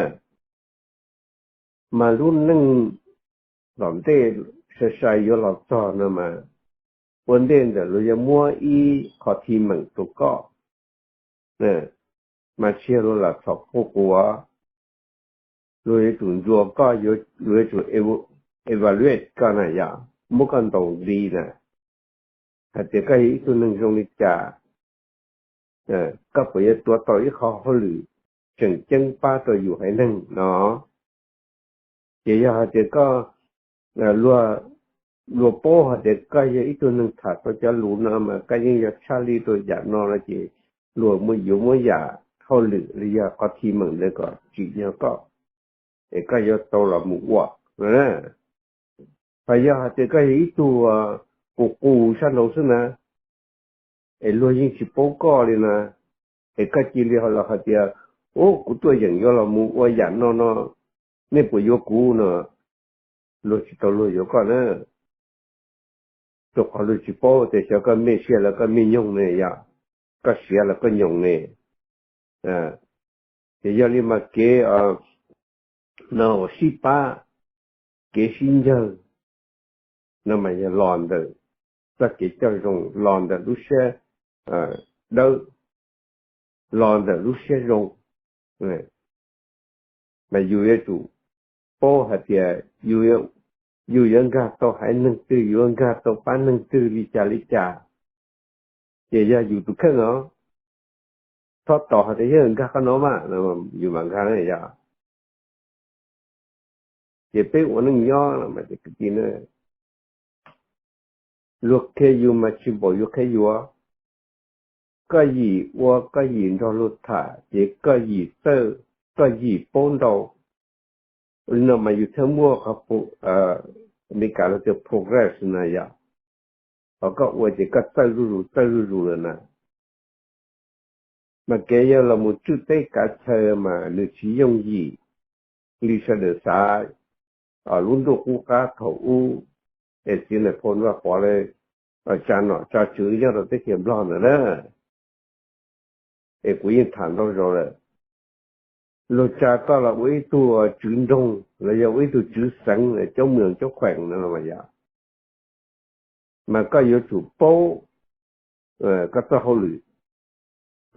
Mas lub neej tom ntej sai sai yuav los txog no mas, ua ntej ntawm luag yuav muab ib qho thi meem rau koj, mas tsis yog luag lam txhom quj quas, luag yuav tsum ntsuas koj, luag yuav tsum evaluate koj na yom, muab koj ntaus nqi na, hais tias koj yog ib tug neeg zoo li cas, koj puas yuav tuav tau ib qho hauj lwm tseem ceeb pab rau yus haiv neeg no. Ces yog hais tias koj, luag paub hais tias koj yog ib tug neeg tham tau cov lus no mas koj yeej yog tshaj lij rau yam no no ces luag yuav muab yam hauj lwm li yog qhov thi meem ntawd kom tsim nyog koj, es koj yuav tau los mus ua. Hos yog hais tias koj yog ib tug qus qus sab nraud xwb na, es luag yeej tsis paub koj li na, es koj cia li los hais tias Ub, kuv tuaj yeem yuav los mus ua yam no no, nej puas yuav kuv no? Luag tsis tau luag yuav koj na, rau qhov luag tsis paub tias xyov koj mej siab los koj mej nyoog ne, yog koj siav los koj nyoog ne. Ces yog li mas kev no uas sib pab, kev sib ncawg no mas yog los ntawm txoj kev coj zoo, los ntawm lub siab dawb, los ntawm lub siab zoo. Mas yus yuav tsum paub hais tias yus yuav nkag tau haiv neeg twg, yus yuav nkag tau pab neeg twg li cas li cas, ces yog yus tus kheej os. Txhob tos hais tias yog nkag qhov no mas yus mam nkag na yog. Ces peb ua neej nyob no mas kwv tij na, luag qhia yus mas tsis npaum yus qhia yus. Koj yim ua koj yim nrog luag tham ces koj yim txawj, koj yim paub ntau. Li no mas yus thiaj muaj qhov Amelikas lawv tias progress na yom. Ho koj ua ces koj txawj zuj zus txawj zuj zus lawm na. Mas kev yog los mus tswj teb kav chaw mas nws tsis yooj yim li sawv daws xav. Lub ntuj qub qab thaum ub es txiv Nais Phoo Vaj Pov lawv tsa nom tsa tswv nyob rau teb chaws Nplog ntawd na, es kuv yeej tham ntau zaus lawm, luag tsa koj los ua ib tug tswv nroog los yog ua ib tug tswv xeev, coob mws coob khueem no los mas yog, mas koj yuav tsum paub koj txoj hauj lwm.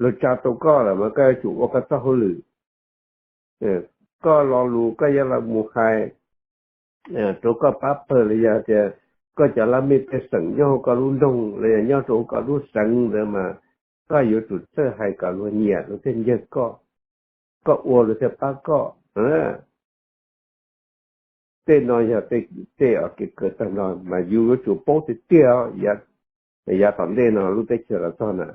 Luag tsa tau koj lawm mas koj yuav tsum ua koj txoj hauj lwm. Koj lo lus koj yuav los mus hais rau koj pab pawg los yog tias koj cov laj mej pej xeem nyob hauv koj lub nroog los yog nyob rau hauv koj lub xeev ntawd mas koj yuav tsum txawj hais kom luag nyiam luag thiaj ncawg koj, koj ua luag thiaj pab koj. Tej no yog tej kev kawm tag nrho mas yus yuav tsum paub tiag tiag. Yav tom ntej no lub teb chaws los txog na,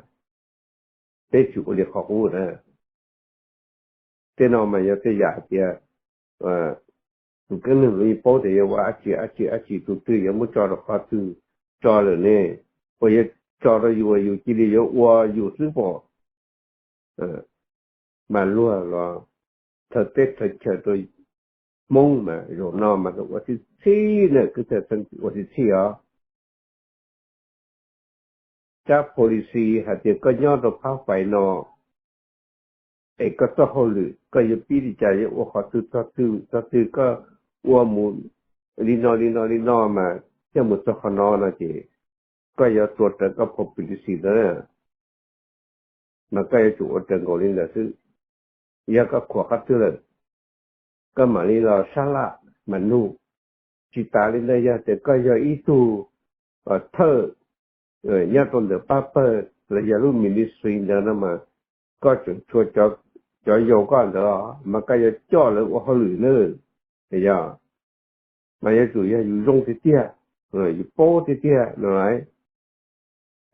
peb tsis ua li qhov qub na. Tej no mas yog tej yam hais tias tus keeb neeg los yeej paub tias yuav ua dab tsi dab tsi dab tsi, tus twg yuav muab tso rau qhov twg tso lawm ne, uas yuav tso rau yus uas yus cia li yuav ua yus xwb pom. Mas luag los thawj teb thawj chaw rau Hmoob mas zaum no mas ua txhij txhij na, kwv tij ua txhij txhij os. Tsab policy hais tias koj nyob rau phab fais no es koj txoj hauj lwm koj yuav pib li cas, yuav ua qhov twg txog twg txog twg, koj ua mus li no li no li no mas thiaj mus txog qhov no no ces koj yuav tua raws koj policy ntawd na. Mas koj yuav tsum ua raws nkaus li ntawd xwb. Yog koj khuam qhov twg lawm, koj mam li los sab laj mas nug. Tsis tas li ntawd, yog tias koj yog ib tug thawj nyob rau ntawm pab pawg los yog lub ministry ntawd no mas koj tseem tshua cov yau koj ntawd mas koj yuav coj lawv ua hauj lwm na. Yog, mas yuav tsum yog yus zoo tiag tiag, yus paub tiag tiag no.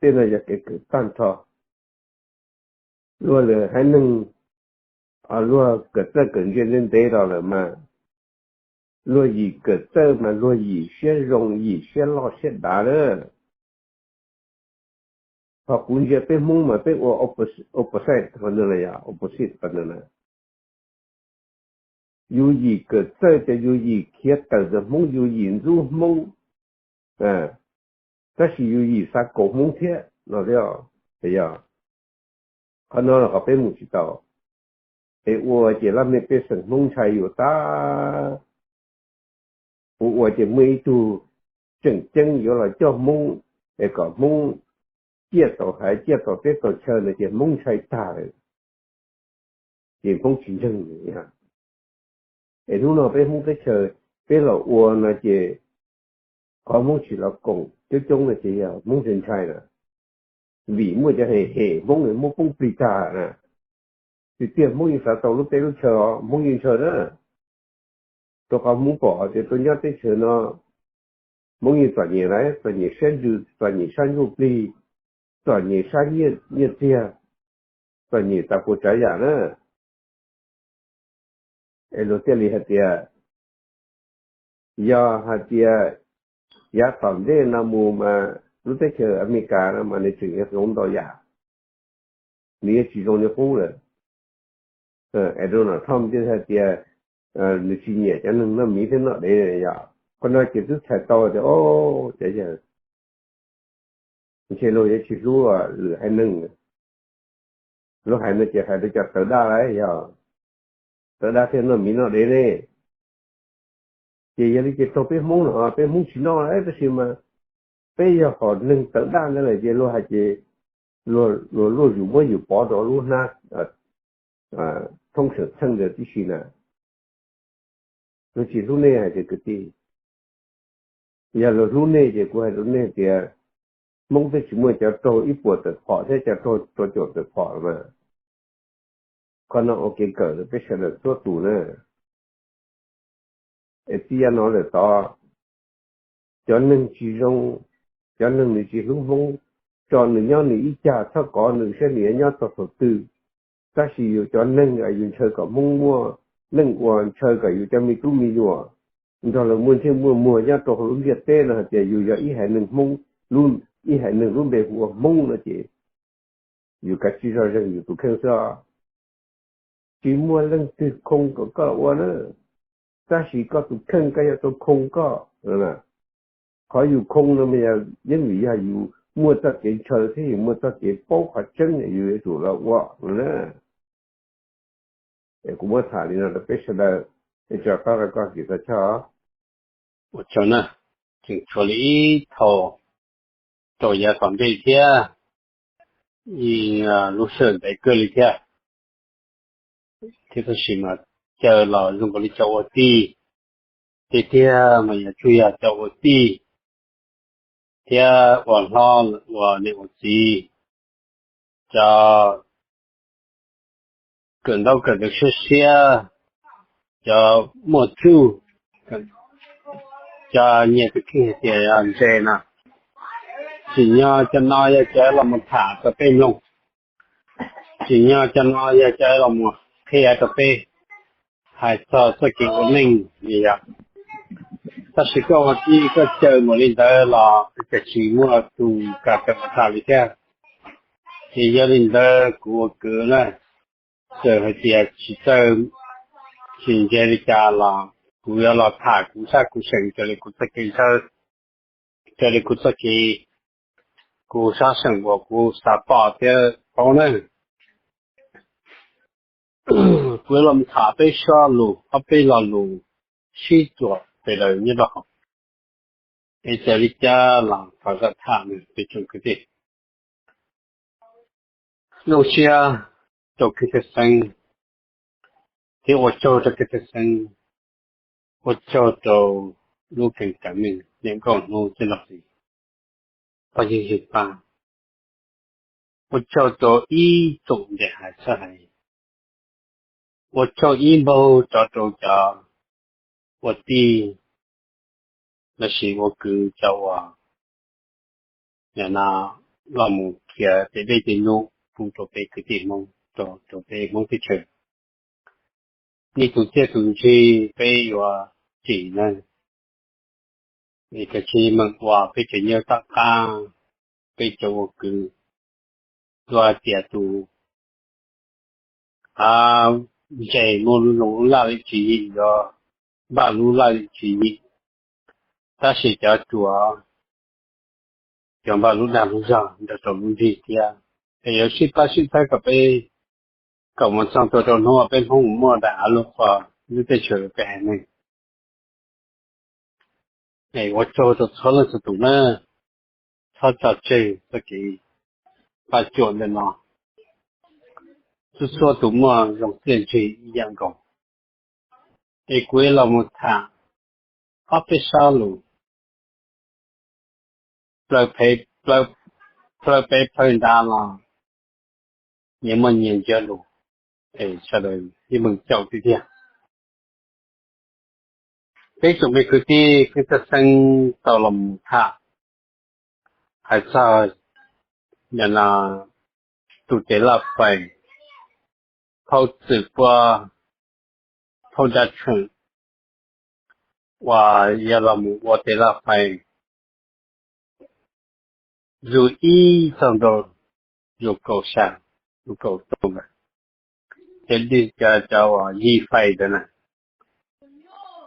Tej no yog kev kawm tag nrho. Luag lwm haiv neeg luag kawm txawj kawm ntse ntev ntev los lawm mas luag yim kawm txawj mas luag yim siab zoo yim siab loj siab dav lawm. Ho kuv ntsia peb Hmoob mas peb ua opposite qhov ntawd na, opposite qhov ntawd na. Yus yim kawm txawj ces yus yim khiav tawm ntawm Hmoob, yus yim ntxub Hmoob, tab sis yus yim xav kaum Hmoob thiab no. Yog, qhov no los qhov peb mus tsis tau. Es ua ces laj mej pej xeem Hmoob ntshai yus tag. Kuv ua ces muaj ib tug tseem ceeb yuav los coj Hmoob es kom Hmoob ciaj tau haiv ciaj tau teb tau chaw no ces Hmoob ntshai tag lawm, ces Hmoob tsis ntseeg. Es hnub no peb Hmoob teb chaws peb los ua no ces qhov Hmoob tsis los koom coob coob no ces yog Hmoob ntshai ntshai lawm, vim muaj cov hem hem Hmoob muab poob plig tag na. Tiag tiag Hmoob yeej xav tau lub teb lub chaw os, Hmoob yeej ntshaw na. Rau qhov Hmoob pom tias tuaj nyob teb chaws no Hmoob yeej txom nyem lawm, txom nyem siab ntsws, txom nyem sab ntsuj plig, txom nyem sab nyiaj txiag, txom nyem tas puas tsav yam na. Es luag thiaj li hais tias, yog hais tias yav tom ntej no mus mas lub teb chaws Amelikas no mas nws tseem yuav hloov ntau yam, nws yuav tsis zoo li qub lawm. Donald Trump thiaj hais tias nws tsis nyiam cov neeg noj miv thiab noj dev yom. Qhov no ces twb txhais tau tias o, cov yawg ntshe luag yuav tsis hlub lwm haiv neeg. Luag hais no ces hais rau cov tawv daj lawm yog tawv daj thiaj noj miv noj dev ne. Ces yog li ces raug peb Hmoob no peb Hmoob tsis noj lawm, tab sis mas peb yog hom neeg tawv daj ntawd lawm ces luag hais ces luag luaj yus muab yus pov rau lub hnab thoob seem txheej ntawd tib si na. Luag tsis hlub nej hais tias kwv tij, yog luag hlub nej ces kuv hais rau nej tias Hmoob twb tsis muaj cov raug ib puas tawm phom thiab cov raug rau caum tawm phom mas. Qhov no ua kev kawm rau peb sawv daws txhua tus na. Es txij yam no lawm tod, cov neeg tsis zoo, cov neeg nws tsis hlub Hmoob, tso nws nyob nws ib cag, txhob kov nws saib nws yuav nyob txog thaum twg. Tab sis yus cov neeg yus ntshaw kom Hmoob muaj neej ua, ntshaw kom yus cov me tub me nyuam nrog lawv muaj ntsej muaj muag nyob rau hauv lub ntiaj teb no hais tias yus yog ib haiv neeg Hmoob, ib haiv neeg lub npe hu ua Hmoob no ces yus kav tsij zoj zeeg yus tus kheej xwb. Tsis muaj leej twg khoo kom koj ua na, tab sis koj tus kheej koj yuav tau khoo koj. Qhov yus khoo no mas yog yeej vim yog yus muaj txoj kev ntshaw thiab yus muaj txoj kev paub qhov tseeb yus yuav tsum los ua na. Es kuv muab tham li no rau peb sawv daws, es tso qab rau koj kis tau choj. Ua tsaug na, tseem tshuav li ib thaum rau yav tom ntej thiab, lub sij hawm ntev kawg li thiab, thiab tab sis mas caw los zoo nkaus li cov ua tij, tiag tiag mas yog tsuas yog cov ua tij thiab ua hlob ua niam ua txiv, cov kawm ntaub kawm ntawv siab siab, cov muaj txuj, cov nyias tus kheej hais tias ntse no. Tsim nyog cov no yog cov los mus tham rau peb mloog, tsim nyog cov no yog cov los mus qhia rau peb hais txog txoj kev ua neej li yog. Tab sis koj ua tij koj caw mus li ntawd los peb tsis muaj tus kam tawm tham li thiab. Ces yog li ntawd kuv ua kwv na, txawm hais tias tsis txawj tsis ntse li cas los kuv yuav los tham kuv sab kuv seem raws li kuv txoj kev ntshaw, raws li kuv txoj kev, kuv sab seem uas kuv xav pom thiab paub na. Kuv yuav los tham peb sob lus ob peb lo lus sib txuas pes daws nyob rau hauv, es txawm li cas los thov zam tham nws peb tsoom kwv tij. Zoo siab rau kwv tij Xeeb thiab ua tsaug rau kwv tij Xeeb, ua tsaug rau lub keeb kwm me niam nkauj hnub txij no xis, pog yawg yawg pab, ua tsaug rau ib tsoom ntes hais txhawb hais, ua tsaug ib npaug tso rau cov ua tij lossis ua kwv cov uas nim no los mus qhia tej dej tej num pub rau peb kwv tij Hmoob, rau peb Hmoob teb chaws. Nej tus txiaj tus ntsig peb yuav tsim na, es kav tsij meem ua peb cov nyiaj tom qab, peb cov ua kwv, luag hais tias tus av ntse muaj lub zoo lub laj li tswv yim, yuav npaj lub laj li tswv yim, tab sis cov ruam yuav npaj lub dag lub zog nrog rau lub nrig thiab. Es yuav sib pab sib txhawb kom peb, kom mus txog tua rau hnub peb Hmoob mus muaj daim av lub qhua lub teb chaws peb haiv neeg. Es ua tsaug rau txhua leej txhua tus na, txhob tso tseg txoj kev paj cuam ntawm no, txhua txhua tus muaj zoo txiaj ntsig ib yam nkaus. Es kuv yuav los mus tham ob peb sab lus plaws pem plaws nrad los nyias muaj nyias ntsiab lus, es sawv daws yeej meem caum tiag tiag. Peb tsoom me kwv tij kwv tij Xeeb tau los mus tham hais txog nim no tus tes laj fais, phauj Txwm Puab, phauj Dab Tsheem, uas yog los mus ua tes laj fais yug ib txog nrau yug kaum xya, yug kaum rau lawm. cov, cov uas yij fais ntawd na.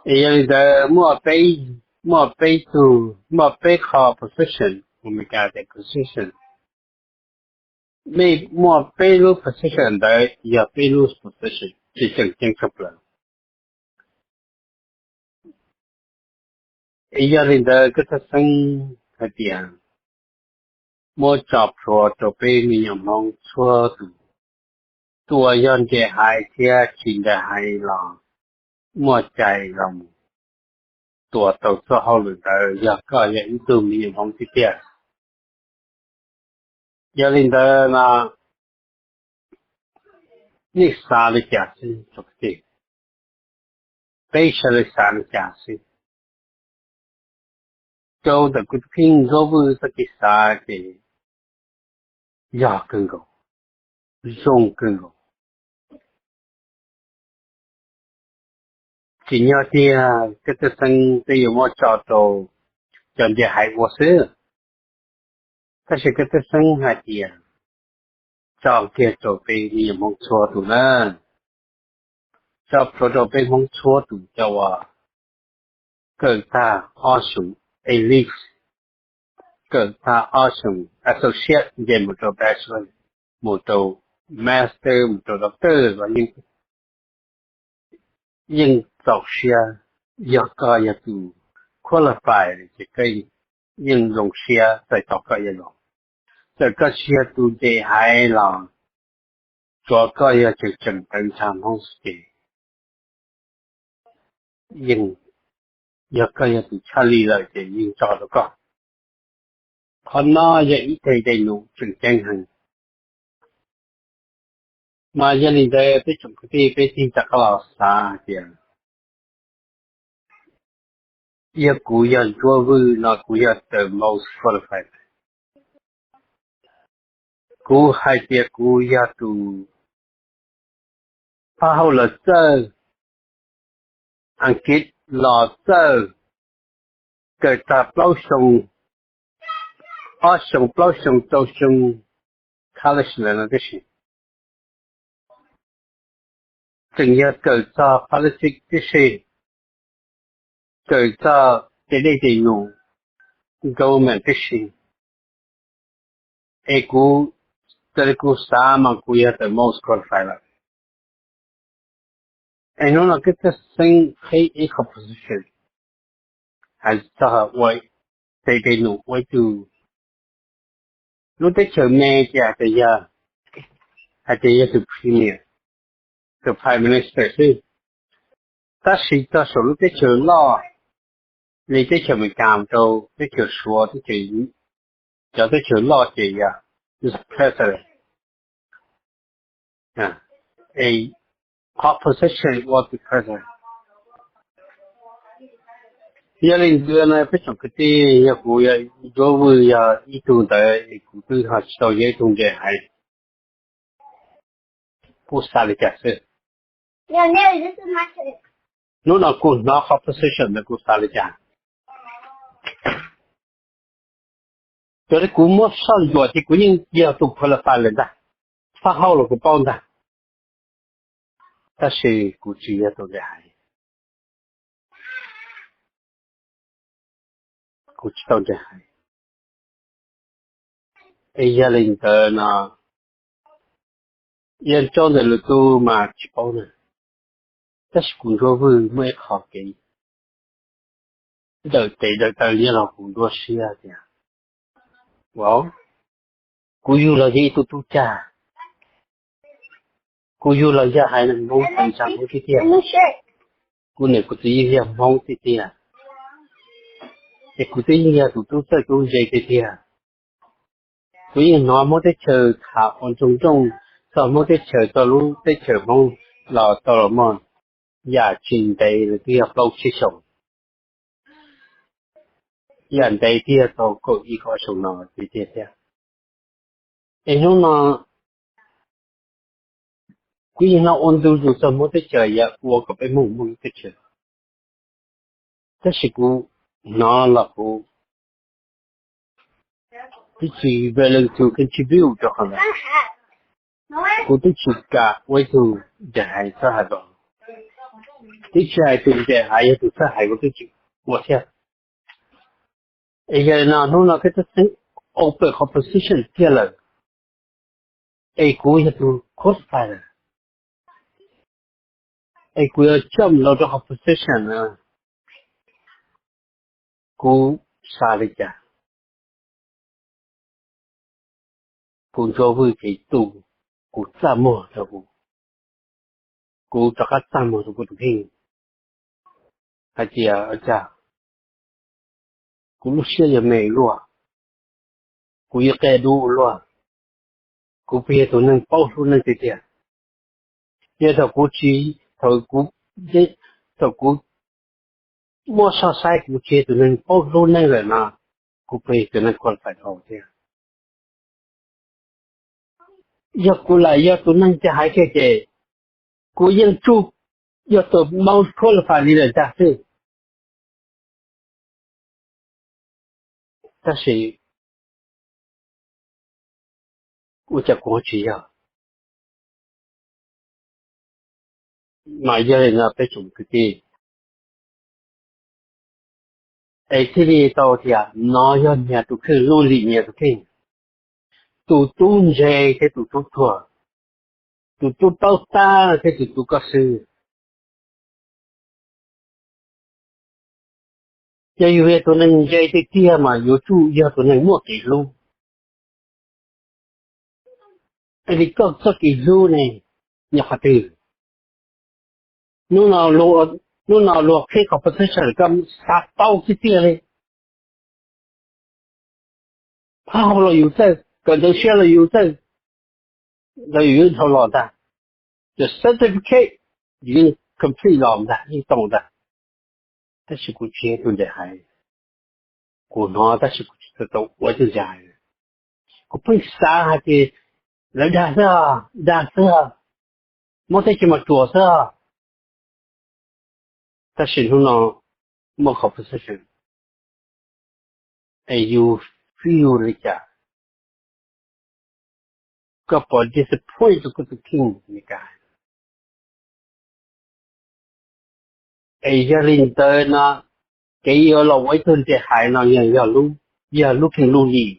Es yog li ntawd muaj peb, muaj peb tug, muaj peb qho position, Amelikas tias position, muaj peb lub position ntawd yog peb lub position tsis tseem ceeb tshaj plaws. Es yog li ntawd koj txhaj xeeb hais tias muab tso plhuav rau peb me nyuam Hmoob txhua tus, tus uas yog nres haiv thiab tsis nres haiv los muaj cai los mus tua tau txoj hauj lwm ntawd yog koj yog ib tug me nyuam Hmoob tiag tiag. Yog li ntawd no nej xav li cas xwb tsoom kwv tij? Peb sawv daws xav li cas xwb? Rau ntawm kuv tus kheej Ntsuab Vwj txoj kev xav ces yog kawg nkaus, zoo kawg nkaus. Tsim nyog tiag koj txhaj xeeb peb yuav muab tso rau cov nres haiv ua xwb, tab sis koj txhaj xeeb hais tias tso kiag rau peb me nyuam Hmoob txhua tus na, tso plhuav rau peb Hmoob txhua tus cov uas kawm tag ob xyoos A-Level, kawm tag ob xyoos associate nce mus rau bachelor, mus rau master, mus rau doctor los yeej, yeej txaus siab. Yog koj yog tus qualify ces koj yeej zoo siab txais tos koj yuav los. Txawm koj tsis yog tus nres haiv los tsuav koj yog tseem tseem tawv ntshav Hmoob xwb ces yeej, yog koj yog tus tshaj li lawm ces yeej tso rau koj. Qhov no yog ib thaj dej num tseem ceeb heev. Mas yog li ntawd peb tsoom kwv tij peb tig rov qab los xav hais tias yog kuv yog Ntsuab Vwj no kuv yog the most qualified. Kuv hais tias kuv yog tus pab hauj lwm txawj Askiv los txawj, kawm tag plaub xyoo, ob xyoo plaub xyoo rau xyoo college ntawd no tib si, tseem yog kawm txog politics tib si, kawm txog tej dej tej num, government tib si. Es kuv, raws li kuv xav mas kuv yog the most qualified lawm. Es hnub no koj txhaj xeeb qhib ib qho position hais txog ua tej dej num ua ib tug, lub teb chaws me ces hais tias yog, hais tias yog tus premier, tus prime minister xwb. Tab sis txog saum lub teb chaws loj li teb chaws Amelikas rau teb chaws Suav, teb chaws, cov teb chaws loj ces yog president. Qhov position ua tus president. Yog li ntawd no peb tsoom kwv tij, yog kuv yog Ntsuab Vwj yog ib tug ntawd es kuv twb ho tsis tau yog ib tug nres haiv, kuv xav li cas xwb? Hnub no kuv hnov qhov position ntawd kuv xav li cas? Yog li kuv muab soj ntsuam ces kuv yeej yog tus qualified lawm ntag, pab hauj los kuv paub ntag, tab sis kuv tsis yog tus nres haiv. Kuv tsis tau nres haiv. Es yog li ntawd no, yog tso ntawm lwm tus mas tsis paub na, tab sis kuv Ntsuab Vwj muaj ib qho kev dawm tes dawm taw nyob los kuv nruab siab tias, ua, kuv yug los yog ib tug tub cag, kuv yug los yog haiv neeg Hmoob tawv ntshav Hmoob tiag tiag, kuv niam kuv txiv yug yog Hmoob tiag tiag, es kuv twb yeej yog tus tub txawj tub ntse tiag tiag. Kuv yeej hnov Hmoob teb chaws tham ua nrooj nrooj txog Hmoob teb chaws, txog lub teb chaws Hmoob los tau los muaj yam tsis ntev los twb yog plaub tsib xyoos, yam ntev twb yog tau kaum ib kaum xyoo no tiag tiag thiab. Es hnub no kuv yeej hnov ua ntu zus txog Hmoob teb chaws yog ua kom peb Hmoob muaj lub teb chaws, tab sis kuv hnov los kuv twb tsis willing to contribute rau qhov ntawd. Kuv twb tsis kam ua ib tug ntsej hais txhawb hais los, twb tsis hais tus ntsej hais yog tus txhawb hais kuv twb tsis ua thiab. Es yog li no hnub no koj twb xeeb open qhov position tiag lawm, es kuv yog tus qualify lawm, es kuv yuav jump los rau qhov position no, kuv xav li cas? Kuv ntsuag vwj ces tu, kuv txaj muag rau kuv, kuv rov qab txaj muag rau kuv tus kheej hais tias, cas kuv lub siab yuav me luaj, kuv yuav qia dub luaj, kuv puas yog tus neeg paub hlub neej tiag tiag? Yog thaum kuv tsis, thaum kuv, thaum kuv muab soj saib kuv tsis yog tus neeg paub hlub neej lawm no, kuv puas yog tus neeg qualify thiab? Yog kuv lam yog tus neeg tsis hais kiag ces kuv yeej tsuj yog tus most qualify li lawm ntag xwb. Tab sis ua cas kuv tsis yog? Mas yog li no peb tsoom kwv tij, es thiaj li tau tias no yog nyias tus kheej, lub lim nyias tus kheej, tus tub ntse thiab tus tub tuag, tus tub paub tab thiab tus tub koj xwb. Ces yus yog tus neeg ntse tiag tiag mas yuav tsum yog tus neeg muaj kev hlub. Es li koj txoj kev hlub ne nyob qhov twg? Hnub no luag qhib qhov position koj xav paub tiag tiag li. Phab hau los yus txawj, kawm ntawv siab los yus txawj, los yus yeej dhau los ntag. Cov certificate yus yeej complete los ntag, yeej tau ntag. Tab sis kuv tsis yog tus ntsej hais, kuv hnov tab sis kuv tsis tau ua tus ntsej hais. Kuv pheej xav hais tias lawv dag xwb, dag xwb, muab teb chaws mas ruam xwb. Tab sis hnub no muaj qhov position, es yus feel li cas? Koj puas disappoint rau koj tus kheej li cas? Es yog li ntawd no, kev yuav los ua ib tug ntsej hais no yog, yog lub kheej lub lim,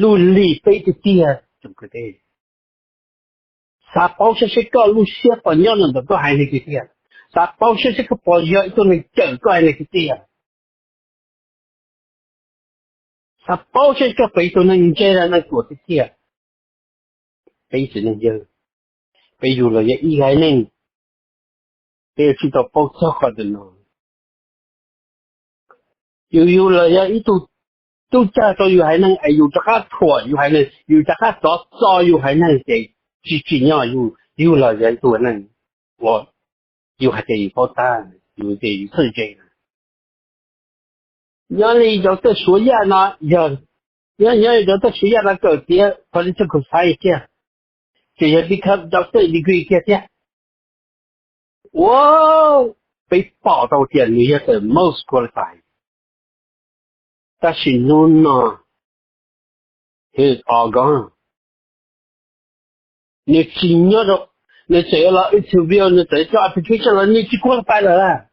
lub lim peb tiag tiag tsoom kwv tij. Xav paub saib seb koj lub siab puas nyob ntawm koj haiv neeg tiag tiag. Xav paub saib seb koj puas yog ib tug neeg cawm koj haiv neeg tiag tiag. Xav paub saib koj puas yog ib tug neeg ntse los neeg ruam tiag tiag. Peb tsev neeg yawg, peb yug los yog ib haiv neeg, peb yuav tsum tau paub txog qhov ntawm no. Yus yug los yog ib tug tub cag rau yus haiv neeg es yus rov qab thuam yus haiv neeg, yus rov qab rov txo yus haiv neeg ces tsis tsim nyog yus yug los yog ib tug neeg uas yus hais tias yus paub tab, yus tias yus txawj ntse. Nyob li cov txawj suav yaj no, yog nyob li cov txawj suav yaj no kawm tiav political science kiag, ces yog become doctor degree kiag thiab, ua peb pom tau tias nws yog the most qualified. Tab sis hnub no, he is all gone. Nws tsis nyob rau, nws txawm los interview, nws txawm coj application los nws tsis qualify lawm.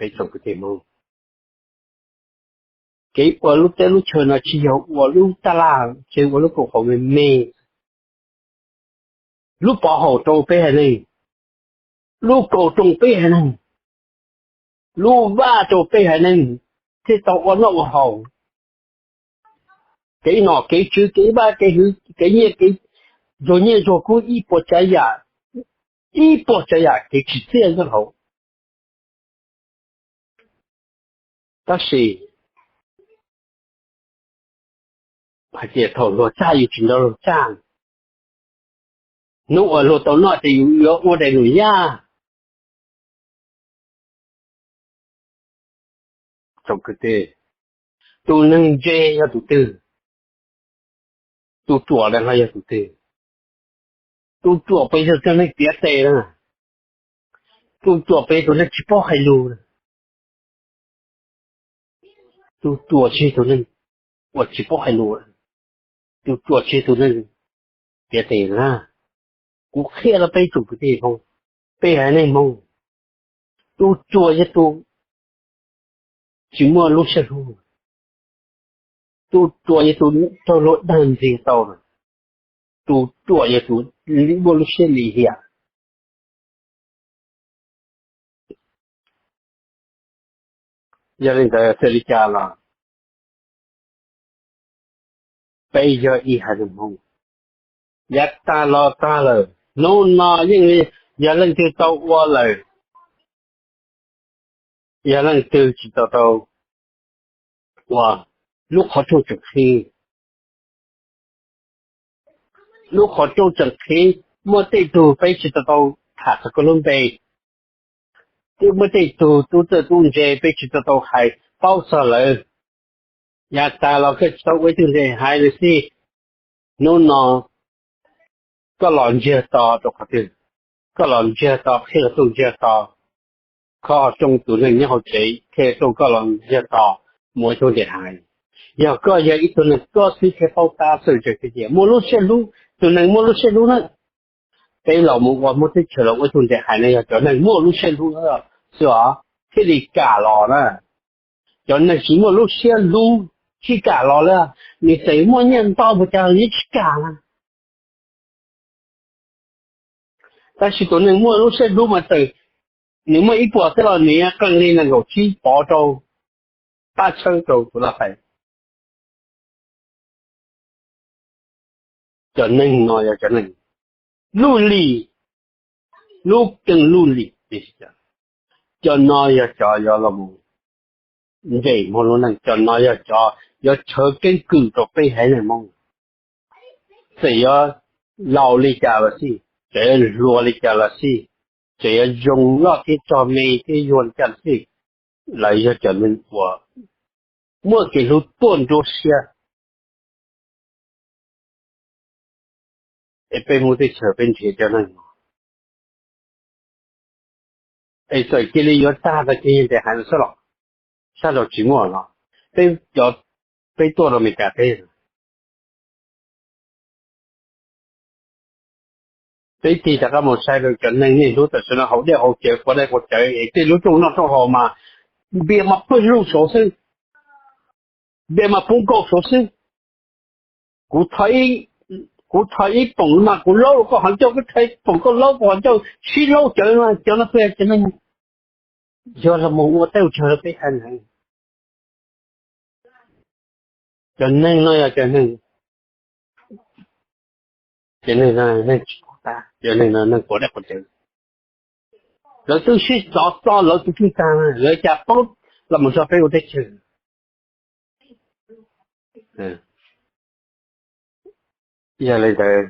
Peb tsoom kwv tij Hmoob, kev ua lub teb lub chaw no tsis yog ua lub taj laj, tsis ua lub koom haum me me, lub pov haum rau peb haiv neeg, lub kaum rooj peb haiv neeg, lub vaj rau peb haiv neeg thiaj tau ua noj ua haus. Kev nom kev tswv, kev vaj kev hwv, kev nyiaj kev, ntsuag nyiaj ntsuag kub, ib puas tsav yam, ib puas tsav yam kev tsim txiaj nyob hauv. Tab sis hais tias thaum luag txaj yus tsis nrog luag txaj, hnub uas luag tau noj ces yus yuav ua daim num yaj. Tsoom kwv tij, tus neeg ntse yog tus twg? Tus ruam los yog tus twg? Tus ruam puas yog tus neeg tiav tes na? Tus ruam puas yog tus neeg tsis paub hais lus na? Tus ruam tsis yog tus neeg uas tsis paub hais lus. Tus ruam tsis yog tus neeg tiav tes na. Kuv qhia rau peb tsoom kwv tij Hmoob, peb haiv neeg Hmoob, tus ruam yog tus tsis muaj lub siab hlub, tus ruam yog tus raug luag dag ntxias tau, tus ruam yog tus muaj lub siab lim hiam. Yog li ntawd xws li cas los peb yog ib haiv neeg Hmoob, yav tag los tag lawm, hnub no yeej li yog leej twg tau ua lawm, yog leej twg tsis tau tau ua, lub qhov rooj tseem qhib. Lub qhov rooj tseem qhib, muaj tej tug peb tsis tau tau tham txog koj lub npe, thiab muaj tej tug tub txawj tub ntse peb tsis tau tau hais paub txog lawv. Yav tas los koj tsis tau ua ib tug ntse haiv lawm xij, hnub no koj los ntsiag to rau qhov twg? Koj los ntsiag to, qhia tuaj ntsiag to, kho rooj tus neeg nyob hauv tsev qhia tuaj koj los ntsiag to mus ua ib tug ntse haiv. Yog koj yog ib tug neeg koj xwb thiaj paub tab txawj ntse tiag tiag, muaj lub siab hlub, tus neeg muaj lub siab hlub na. Peb los mus ua Hmoob teb chaws los ua ib tug ntse haiv no yog cov neeg muaj lub siab hlub xwb os, thiaj li kam los na. Cov neeg tsis muaj lub siab hlub tsis kam los li, nws txawm muaj nyiaj ntau npaum cas los nws tsis kam na. Tab sis tus neeg muaj lub siab hlub mas txawm nws muaj ib puas xwb los nws qee li nees nkaum tsib pov rau, pab tshawb rau tus laj pais. Cov neeg no yog cov neeg luj lim, lub keeb luj lim. Cov no yog cov yuav los mus nres Hmoob lub neej, cov no yog cov yuav chaw keeb kwm rau peb haiv neeg Hmoob. Txawm yuav laus li cas los xij, txawm yuav hluas li cas los xij, txawm yuav zoo loj thiab tsog me thiab yuag li cas los xij, lawv yog cov neeg uas muaj kev hlub tuaj nruab siab. Es peb Hmoob teb chaws peb nrhiav cov neeg no, es txawm cia li yuav tag rau cov ntse haiv no xwb los, sab laug tsis muaj los, peb cov, peb tuaj rau Amelikas teb, peb tig rov qab mus saib rau cov neeg niaj hnub tam sim no haus dej haus cawv quav dej quav cawv es tej lub rooj noj rooj haus mas npias mas pawg lug saud xwb, npias mas puv nkaus saud xwb. Kuv, kuv tho ib poom mas kuv laub rau koj qhov ncauj, kuv tho ib poom koj laub kuv qhov ncauj, sib laub cawv no, cov no puas yog cov neeg yog los mus ua teb ua chaw rau peb haiv neeg? Cov neeg no yog cov neeg, cov neeg no neeg tsis pom qab, cov neeg no neeg quav dej quav cawv. Lawv twb sib xov xo lawv tus twg tag, lawv cas paub los mus tso peb ua teb chaws? Yog li ntawd,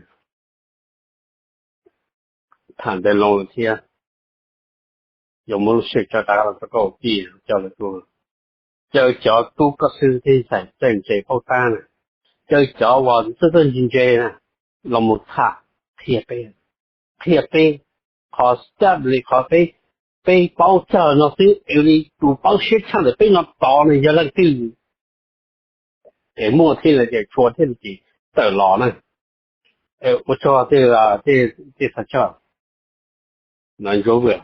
tham ntawd loo lawm thiab, yuav muab lub sij hawm tso rov qab los rau koj ua tij coj lawv tuaj, caw cov tub koj xwb thiab txawj ntse paub tab na, caw cov uas txawj txawj ntse ntse na, los mus tham, qhia peb, qhia peb qhov xyab li qhov peb, peb paub txog no xwb es li tus paub siab tshaj ntawm peb no tod no yog leej twg? Es muaj thiaj li tias tshua thiaj li ces tawm los na. Ua tsaug tej, tej txhua chaw no ntsuav vwm.